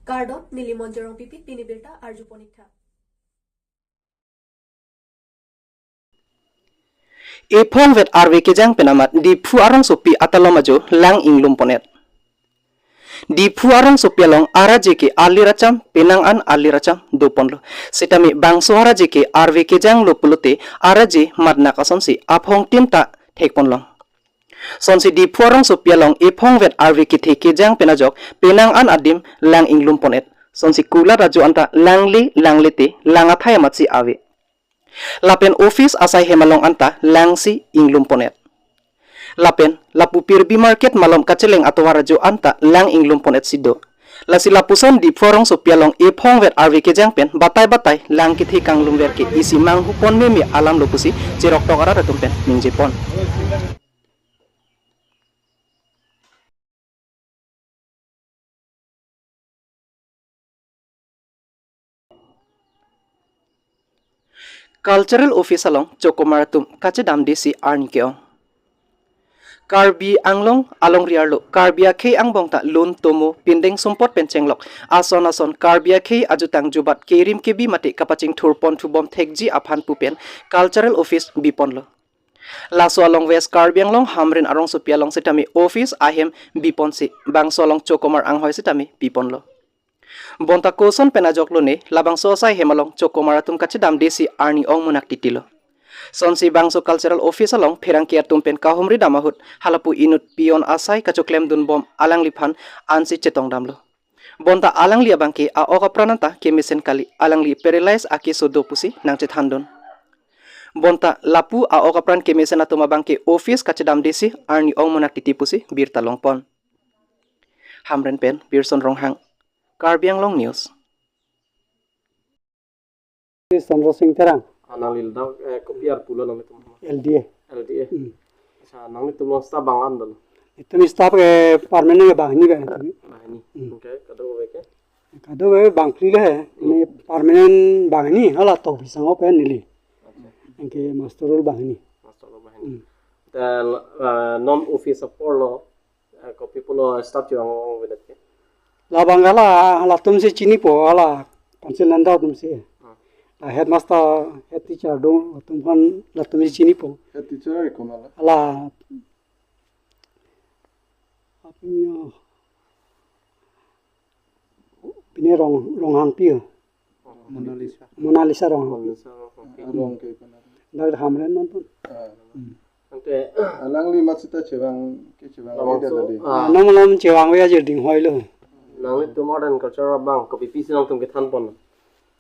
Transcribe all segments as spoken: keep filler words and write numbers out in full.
Kardom, neli Monjorong Pipi, pini birta arjupon-iktha. Ephongvet arve kejang pen amat Diphu arongsopi atalom ajo lang inglum pon-et. Diphu arongsopi along araje ke alir acham, penang an alir acham doponlo. Sitame bangso araje ke arve kejanglo pulote araje matnak asonsi aphongtin ta thekponlong. Sonsi Diphu arongsopi along ephongvet arve kethe kejang pen ajok penang an adim lang inglum pon-et. Sonsi kulat ajo anta langle langle te lang athai amatsi ave. Lapen office asai hem along anta langsi inglum pon-et. Lapen lapu Pirbi market malom kacheleng atovar ajo anta lang inglum pon-etsi do. Lasi lapuson Diphu arongsopi along ephongvet arve kejang pen batai batai lang kethe kanglumver ke isi manghu pon meme alamlo pusi cheroktok arat atum pen ningjepon. Cultural Office along chokomar atum kachedamdesi arni ke-ong. Karbi Anglong alongri arlo Karbi akhei angbong ta lun tomo pindeng sumpot pen chenglok ason ason Karbi akhei ajutang jubat kerim kebi mate kapachingthur pon thubom thekji aphan pu pen Cultural Office biponlo. Laso along West Karbi Anglong Hamren arongsopi along sitame office ahem biponsi bangso along chokomar anghoi sitame piponlo. Bonta koson pen ajoklo ne labangso asai hem along chokomar atum kachedamdesi arni ong munak titilo. Sonsi bangso Cultural Office along pherangke atum pen kahumri dam ahut halapu inut peon asai kachoklem dunbom alangliphan ansi chetongdamlo. Bonta alangli abangke a-ok apran anta kemesen kali, alangli paralyze akeso do pusi nangchethandun. Bonta lapu a-ok apran kemesen atum abangke office kachedamdesi arni ong munak titi pusi birta longpon. Hamren pen Birson Ronghang, Karbi Anglong News. Chandra Singh Terang. Ah, nangli ladak, eh, kopi arpulo nanglitum? L D A. L D A. Hmm. Accha, nanglitum along staff bang-an dolo? Itum staff ke permanent ke banghini ke. Banghini. Hmm. Okay, kadokave ke? Kadokave bangphli le he. Hmm. Ini permanent banghini, hala Tokbi Sangho pen neli. Accha. Anke muster roll banghini. Muster roll banghini. Hmm. Dan, eh, non office apor lo, eh, kopi pulo staff chevang-ong vedet ke? Labang ke hala, halatum si chinipo, hala council nanda atum si. Hmm. La headmaster, head teacher do, atum aphan latum si chinipo. Head teacher ko hala? Hala, apinyo, pine Rong, Ronghangpi. Monalisa. Monalisa Ronghangpi. Monalisa Ronghangpi. Arong ke pen? Dak Hamren manpon. Ah. Hmm. Ante alangli mat sita chevang, kechevang labangso, ave dei. Ah. Nom malom chevang ave ajo dinghoilo. Nanglitum Art and Culture abang kopi pisi nangtum kethanpon?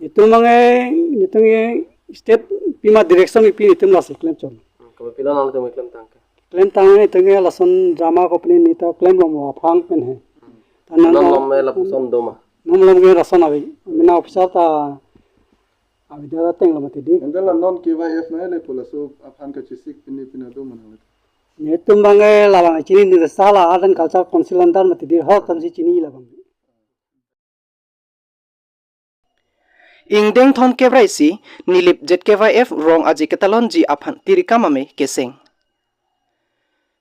Itum abang eh, itum eh state pima direction ipi itum lasi klem chon. Hmm, kopilo nangtum klemtang ke? Klemtang itum eh lason drama ko pini neta klemlo mo aphang pen he. Hmm. Tanan nom nom eh lapuson doma? Nom malom ke lason ave. Mena officer ta avedetlo mati dei. Ante la non K Y F nanglepo, laso aphan kachesik pini pina do mana? Netum abang eh labang chini ni sala Art and Culture Council under mati dei, ho tamsi chini labang. Ingdeng thomkep ra isi Nilip Z K Y F rong aje ketalonji aphan tirikam amei keseng.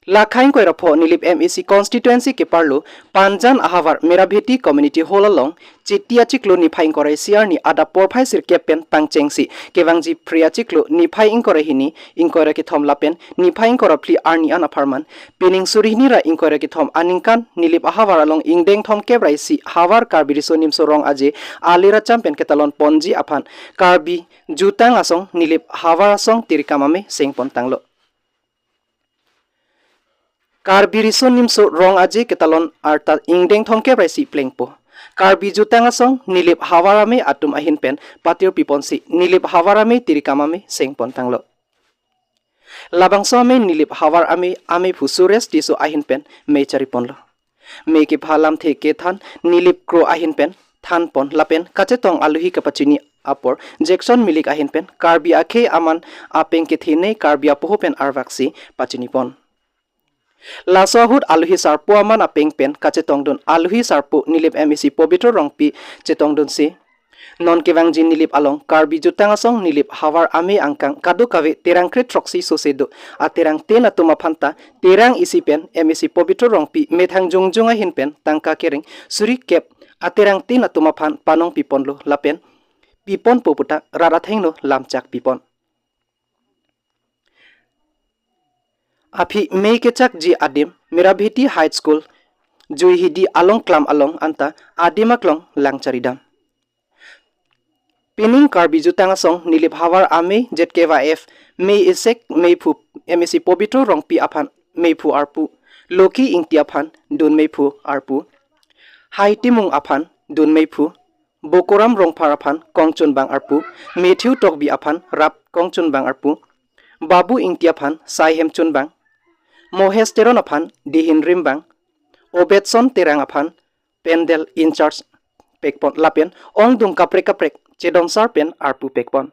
Lakha ingkoi ra pho Nilip M A C constituency keparlo Panjan ahavar Merabheti Community Hall along Chiti achiklo niphai ingkoi ra isi arni adap porphai sirkep pen pangchengsi kevangji Phre achiklo niphai ingkoi ra hini, ingkoi ra kethom lapen niphai ingkoi ra phli arni an apharman pining suri hini ra ingkoi ra kethom aningkan Nilip ahavar along ingdeng thomkep ra isi Havar Karbi Riso Nimso Rong Aje alir acham pen ketalon ponji aphan Karbi Jutang Asong Nilip Havar Asong tirikam amei sengpon tanglo. Karbi Riso Nimso Rong Aje ketalon arta ingdeng thomkep ra isi plengpo. Karbi Jutang Asong Nilip Havar Amei atum ahin pen patir piponsi Nilip Havar Amei tirikam amei sengpon tanglo. Labangso amei Nilip Havar Amei, ameiphu Suresh Tisso ahin pen mei chariponlo. Mei kepha lamthe kethan Nilip Kro ahin pen thanpon lapen kachetong aluhi kapachini apor Jackson Milik ahin pen Karbi akhei aman apeng kethenei Karbi apoho pen arvaksi pachinipon. Laso ahut aluhi sarpo aman apeng pen kachetongdun aluhi sarpo Nilip M A C Pobitro Rongpi chetongdunsi Non kevangji Nilip along Karbi Jutang Asong Nilip havar amei angkang kadokave Terang kre throksi sose do. Aterang tin atum aphan ta Terang isi pen M A C Pobitro Rongpi methang jongjong ahin pen tangka kereng suri kep aterang tin atum aphan panong piponlo lapen piponpo puta rat athengno lamchak pipon. Aphi mei kechakji adim Mirabhiti High School, Juihidi along klam along anta adim aklong lang charidam. Pining Karbi Jutang Asong Nilip havar amei Z K Y F mei isek meiphu M A C Pobitro Rongpi aphan meiphu arpu, Loki Ingti aphan dun meiphu arpu, Hai Timung aphan dun meiphu, Bokoram Rongphar aphan kongchunbang arpu, Matthew Tokbi aphan rap kongchunbang arpu, Babu Ingti aphan sai hem chunbang, Mohes Teron aphan dihin rimbang, Obetson Terang aphan pandal in charge pekpon lapen ongdung kaprek kaprek chedomsar pen arpu pekpon.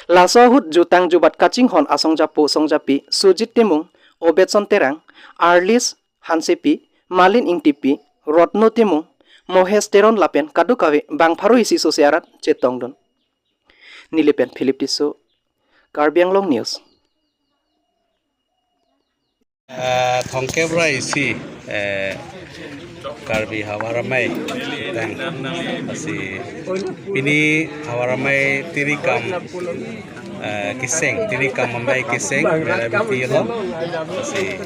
Laso ahut jutang jubat kachinghon asongjapo songjapi Sujit Timung, Obetson Terang, Arlis Hansepi, Malin Ingtipi, Rotno Timung, Mohes Teron lapen kadokave bang pharo isi sose arat chetongdun. Nilip pen Philip Tisso, Karbi Anglong News. Ah, thomkep ra isi, eh, Karbi havar amei tang asi pini havar amei tirikam, eh, keseng, tirikam amei keseng Merabiti along asi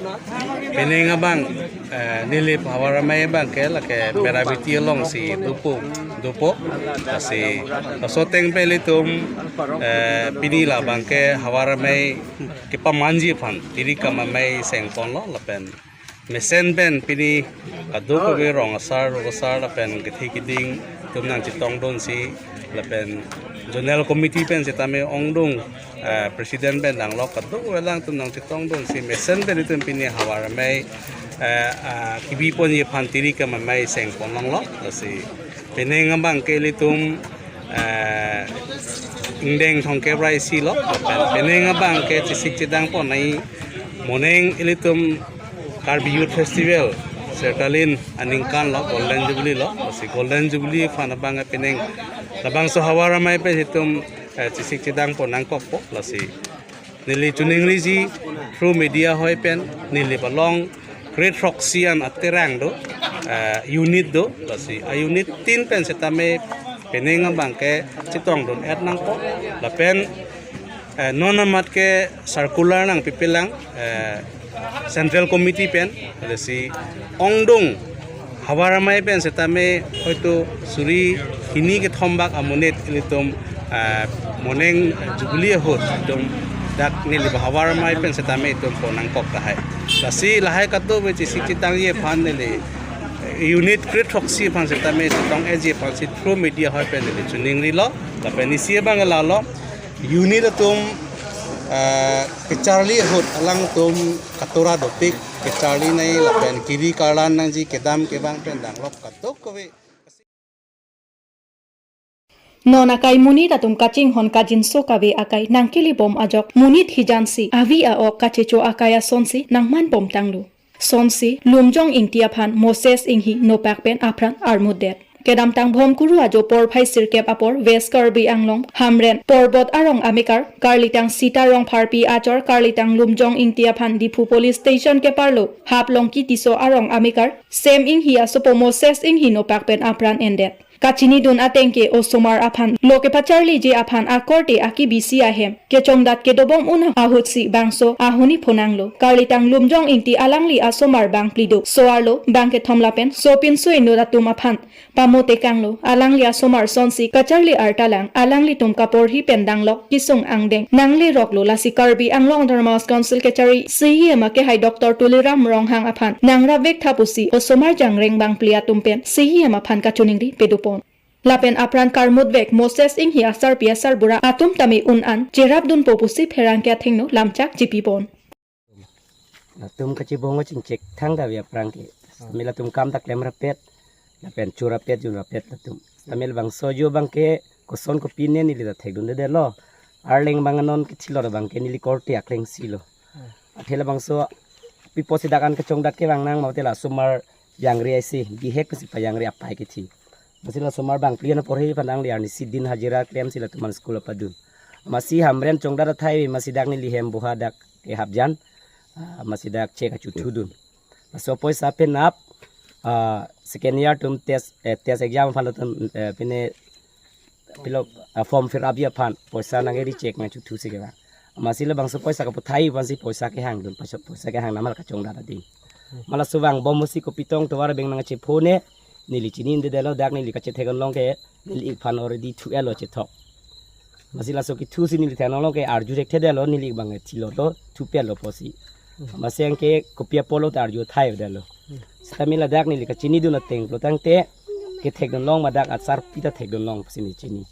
pining abang, eh, Nilip havar amei abang ke lake Merabiti along si dopo dopo asi laso ateng pen ilitum, eh, pini labang ke havar amei kepamanji aphan tirikam amei sengponlo lapen mesen pen pini kadokave rong asar rong asar lapen kethe keding atum nangchetongdunsi lapen zonal committee pen setame ongdung, eh, president pen danglok kadokave alangtum nangchetongdunsi mesen pen itum pini havar amei, eh, ah, kebiponji aphan tirikam amei sengponlonglo. Lasi pining abang ke ilitum, eh, ingdeng thomkep ra isi lo, lapen pining abang ke chesik chedang ponnai moning ilitum Karbi Youth Festival sertalin aningkan lo, Golden Jubilee lo. Lasi Golden Jubilee aphan abang pining labangso havar amei pen itum, eh, chesik chedang pon nangkokpo. Lasi neli choningriji through media ahoi pen Nilip along kre throksi an aterang do, eh, unit do, lasi a unit tin pen setame pining abang ke chetongdun-et nangpo lapen, eh, non amat ke circular nangpipelang, eh, central committee pen, lasi ongdung havar amei pen setame hoito suri hini kethom bak amonit ilitum, ah, moning Jubilee ahut itum dak Nilip havar amei pen setame itum pon nangkok tahai. Lasi lahai kadokave chesik chedangji aphan neli, eh, unit kre throksi aphan setame chetong-etji aphansi through media ahoi pen neli choningrilo lapen isi abang lalo unit atum, ah, kacharli ahut alangtum katora dopik kacharli nai lapen kiri karlan nangji kedam kevang pen danglok kadokave. Non akai monit atum kachinghon kajinso kave akai nangkele bom ajok monit hijansi avi a-ok kachecho akai asonsi nangman bomtanglo. Sonsi Lumjong Ingti aphan Moses Inghi nopak pen apran armutdet. Kedamtang Bhomkuru ajo porphai sirkep apor West Karbi Anglong Hamren Porbot arong amekar karlitang Sita Rongpharpi achor karlitang Lumjong Ingti aphan Diphu Police Station keparlo Haplongki Tisso arong amekar Sem Inghi asopo Moses Inghi nopak pen apran endet. Kachinidun ateng ke osomar aphan lo kepacharliji aphan akorte akibisi ahem kechongdat kedobom unang ahutsi bangso ahoni phonanglo. Karlitang Lumjong Ingti alangli asomar bangphli do. So-arlo bangkethom lapen sopinso inut atum aphan pamotekanglo. Alangli asomar sonsi kacharli artalang, alanglitum kaporhi pen danglok kesung angdeng nangleroklo. Lasi Karbi Anglong Autonomous Council kachari C E M akehai Doctor Tuliram Ronghang aphan nangrapvek tha pusi osomar jangreng bangphli atum pen C E M aphan kachoningri pedopon. Lapen apran karmutvek Moses Inghi asarpi asarbura atum tame un-an cherapdunpo pusi pherangke athengno lamchak chipipon. Latum kachibongo chingchek thangta ave aphrang ke. Setame latum kam ta klem rapet, lapen cho rapet, jun rapet latum. Setame labangso ajo abang ke koson kopine neli ta thekdundedetlo. Arleng abang anon kethilot abang ke neli korte aklengsilo. Athe labangso pi apotsi dak an kachongdat kevang nang mate la osomar jangre aisi, bihek pusi pajangre apai kethi. Amatsi la osomar bangphli an porhe aphan nangli arnisi din hajira klemsi latum an school apadun. Amatsi Hamren chongdat athai ave, amatsi dak neli hem boha dak kehapjan. Ah, amatsi dak cheque kachothu dun. Laso poisa penap, ah, second year atum test, eh, test exam aphan latum, eh, pine pilo, ah, form fill up ji aphan poisa nangkeri cheque nangchothusi kevang. Amatsi labangso poisa kapathai aphansi poisa kehang dun, poisa, poisa kehang namal kachongdat ading. Amat laso vangbom pusi kopi tong tovar abeng nangchephone, neli chinidedetlo, dak neli kachethek-onlong ke neli ik aphan already thu-etlo chethok. Amatsi laso kethusi neli theklong-long ke arju thekthedetlo, neli ik abang thilotlo, thupetlo pusi. Amatsi anke kopi apotlo ta arju thai-edetlo. Sitame ladak neli kachinidun ateng pulo tangte kethekdunlong ma dak asarpi ta thekdunlong pusi neli chini.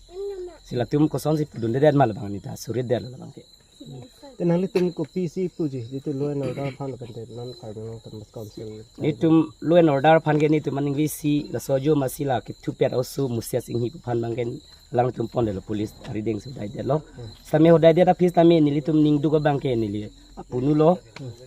Si latum kosonsi pudundedet ma labang neli ta suridetlo labang ke. Te nanglitum kopisi puji, jitu law and order aphan lapen te non Karbi Anglong Autonomous Council. Netum law and order aphan ke netum aningvisi laso ajo amatsi la kethupet oso Musia Singhi pu aphan abang ke alangtum pondetlo, police arideng si hodaidetlo. Sitame hodaidet aphi sitame nelitum ningduk abang ke neli apunulo.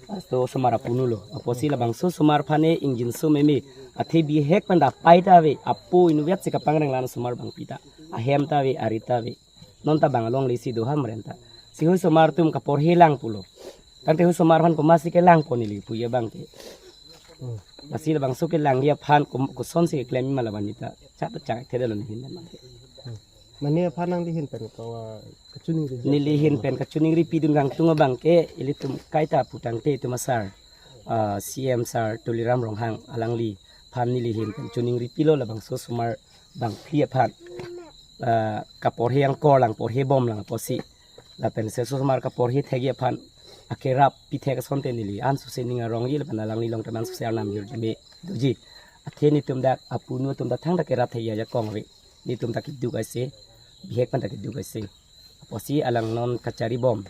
Aso osomar apunulo. Apotsi labangso osomar aphan e ingjinso meme. Athe bihek pen dak pai ta ave, apo inutvet si kapangreng, la osomar bangphli ta. Ahem ta ave, ari ta ave. Non ta bang alongle si do Hamren ta. Si husomar atum kaporhelang pulo. Tangte husomar aphan komatsi kelangpo neli puji abang ke. Amatsi labangso kelangji aphan kom-, kosonsi keklem ma labang neli ta chak chak thedetlo neli ahin abang ke. Mane aphan nangli ahin pen kawa kachiningri? Neli ahin pen kachiningri pidun kangtung abang ke ilitum kaita pu tangte itum asar, ah, C M sar Tuliram Ronghang alangliphan neli ahin pen chiningri pilo labangso osomar bangphli aphan, ah, kaporhe angkor lang porhe bom lang apotsi. Lapen se osomar kaporhe thekji aphan akerap pithek asonte neli ansose ning arongji lapen alangli along teman sose arnam hirjume doji. Athe netum dak apunu atum ta thangta kerap thekji ajakong ave. Netum ta keduk aise, bihek pen ta keduk aise. Apotsi alang non kachari bom,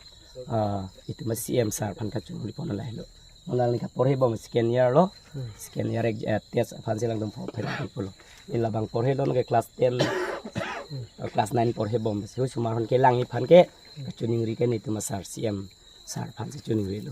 ah, itum a C M sar aphan kachiningri pon lahelo. Non alangli kaporhe bom second year lo, second year ek, eh, test aphansi alangtum form fill up pulo. Neli labang porhelong ke class ten, eh, class nine porhe bom. Si husomar aphan kelangji aphan ke kachiningri ke netum asar C M sar aphansi chiningrilo.